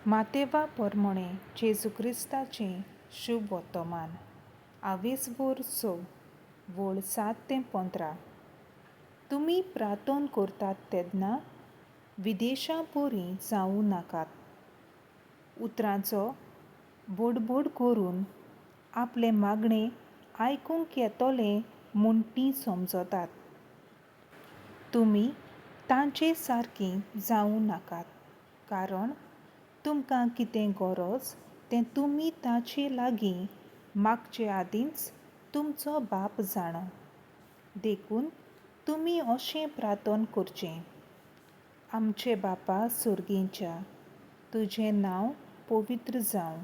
मातेवा पोरमोणें जेजू क्रिस्ताचें शुभ वर्तमान आवेसभोर स वळ 7 ते 15. तुमी प्रार्थन करतात तेन्ना विदेशां पोरी जावं नाकात. उतरांचो बोडबोड करून आपलें मागणें आयकूंक येतलें म्हूण तीं समजतात. तुमी तांचे सारकीं जावं नाकात, कारण तुमकां कितें गरज तें तुमी ताचे लागीं मागचे आदींच तुमचो बाप जाणो. देखून तुमी अशें प्रार्थन करचें. आमचे बापा सोर्गींच्या, तुजें नांव पवित्र जावं.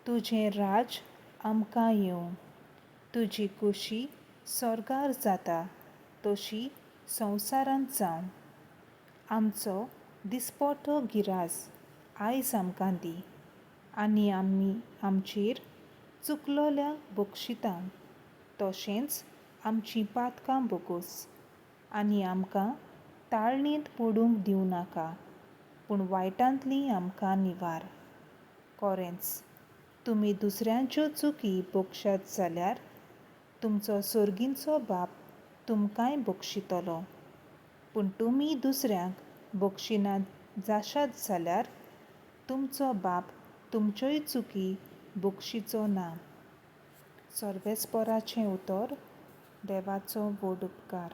तुजें राज आमकां येवं. तुजी खोशी स्वर्गार जाता तशी संवसारांत जावं. आमचो दिसपटो गिरास आयज आमकां दी आनी आमी आमचेर चुकलोल्या बक्षितां तशेंच आमचीं पातकां बोगोस आनी आमकां ताळणेंत पडूंक दिवं नाका, पूण वायटांतली आमकां निवार. कोरेंच तुमी दुसऱ्यांच्यो चुकी बक्षात जाल्यार तुमचो सोर्गींचो बाप तुमकांय बक्षितलो. पूण तुमी दुसऱ्यांक बक्षिनात जाशात जाल्यार तुमचो बाप तुमच्योय चुकी बक्षिचो ना. सर्वेस्पोराचें उतर. देवाचो व्हड उपकार.